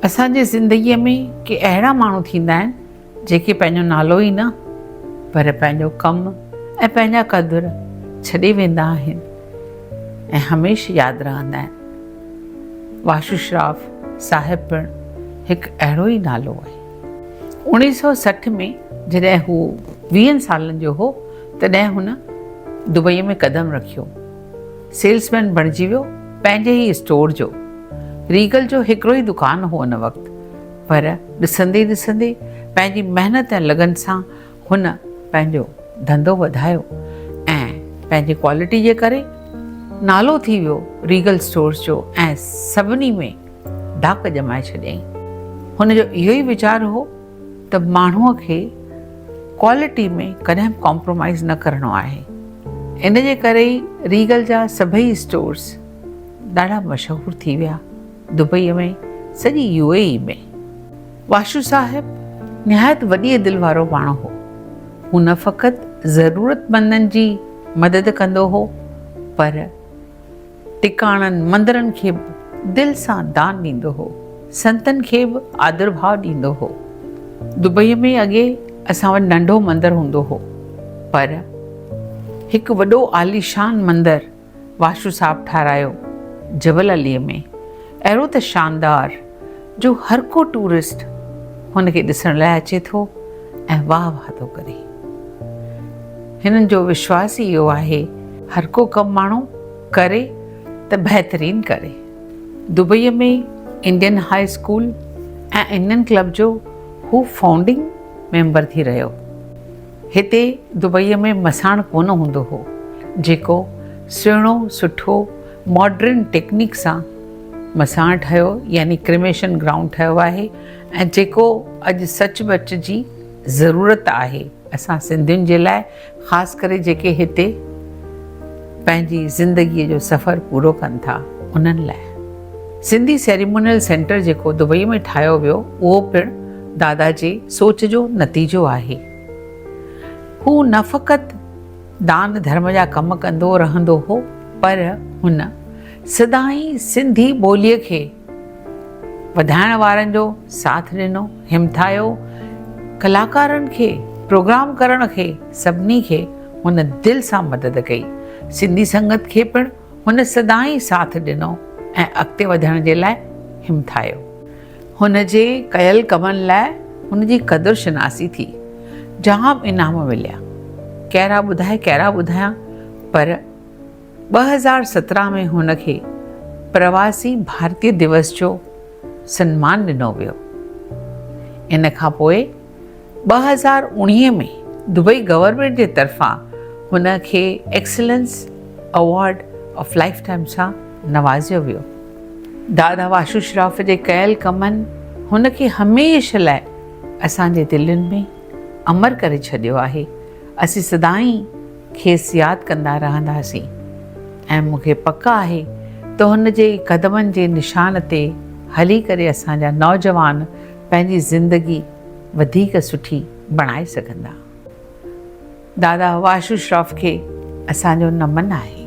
اسان جي زندگيء ۾ ڪي اهڙا ماڻهو ٿيندا آهن جيڪي پنهنجو نالو ئي نه پر پنهنجو ڪم ۽ پنهنجا قدر ڇڏي ويندا آهن ۽ هميشھ ياد رهندا آهن. واشو شراف صاحب پڻ هڪ اهڙو ئي نالو آهي. 1960 ۾ جڏهن هو ويهن سالن جو هو تڏهن هن دبئيء ۾ قدم رکيو. سيلز مين بڻجي ويو پنهنجي ئي اسٽور جو. ريگل جو هڪڙو ئي دڪان هو ان وقت پر ڏسندي ئي ڏسندي پنهنجي محنت ۽ لگن سان هن پنهنجو ڌنڌو وڌايو ۽ پنهنجي ڪوالٽي جي ڪري نالو ٿي ويو ريگل اسٽورز جو ۽ سڀني ۾ ڌاڪ ڄمائي ڇڏيائين. هن جو اهو ئي ويچار هو ته ماڻهوء کي ڪوالٽي ۾ ڪڏهن به ڪامپرومائيز نه ڪرڻو آهي. ان جي ڪري ئي ريگل جا سڀئي اسٽورز ڏاڍا مشهور ٿي ويا دبئيء ۾ سڄي يو اي اي ۾. واشو صاحب نهايت وڏيء دل وارو ماڻهو هو. هو نه فقط ضرورتمندن جي مدد ڪندو هو پر ٽڪاڻن مندرن کي به دل سان دان ڏيندو هو. سنتن کي به آدرڀاء ڏيندو هو. دبئيء ۾ اڳي اسان وٽ ننڍو مندر هوندو هو پر هڪ وڏو عاليشان مندر واشو صاحب ٺارايو جبل عليء ۾ اهڙو ته شاندار جو هر ڪو ٽوئرسٽ هن کي ڏسڻ لاء اچي ٿو ۽ واهه واهه ٿو ڪري. هنن جو وشواس ئي اهو آهي هر ڪو ڪم ماڻهو ڪري ته بهترين ڪري. دبئيء ۾ Indian high school ۽ Indian club جو هو فائونڊنگ ميمبر ٿي رهيو. هتي دبئيء ۾ مساڻ ڪونه هوندو هو، جيڪو سهڻو سٺو ماڊرن ٽيڪنيڪ سان مساڻ ٺهيو يعني ڪريميشن گرائونڊ ٺهيو آهي ۽ جيڪو اڄ سچ پچ جي ضرورت آهي اسان سنڌين جي لاء خاص ڪري جيڪي هتي پنهنجي زندگيء جو سفر پورو ڪن ٿا انهن لاء. سنڌي سيريمونيل سينٽر جيڪو دبئي ۾ ٺاهيو ويو اهو پڻ دادا جي سوچ جو نتيجو آهي. هو نه فقط دان ڌرم جا ڪم ڪندو رهندو هو پر هن سدائين سنڌي ٻوليء کي وڌائڻ وارن جو ساٿ ڏنو، همٿايو، ڪلاڪارن کي، پروگرام ڪرڻ کي سڀني کي هن دل سان مدد ڪئي. سنڌي سنگت کي پڻ هن سدائين ساٿ ڏنو ۽ اڳتي وڌڻ جي لاء همٿايو. هن جي ڪيل ڪمن لاء هن جي قدر شناسي ٿي. جام انعام مليا. ڪهڙا ٻڌائي ڪهڙا ٻڌايان پر 2017 ۾ هن کي پرواسي ڀارتي دوس جو سنمان ڏنو ويو. ان کان پوء 2019 ۾ دبئي گورنمينٽ جي طرفان هن کي excellence award of life time سان نوازيو ويو. دادا واشو شراف جي ڪيل ڪمن هن کي هميشھ لاء اسان جي دلين ۾ امر ڪري ڇڏيو آهي. اسين سدائين کيس ياد ڪندا رهنداسين ۽ مون کي پڪ آهي ته هن جي قدمن جي نشان تي هلي ڪري اسان جا نوجوان پنهنجي زندگي وڌيڪ سٺي بڻائي سگهندا. دادا واشو شراف کي اسان جو نمن آهي.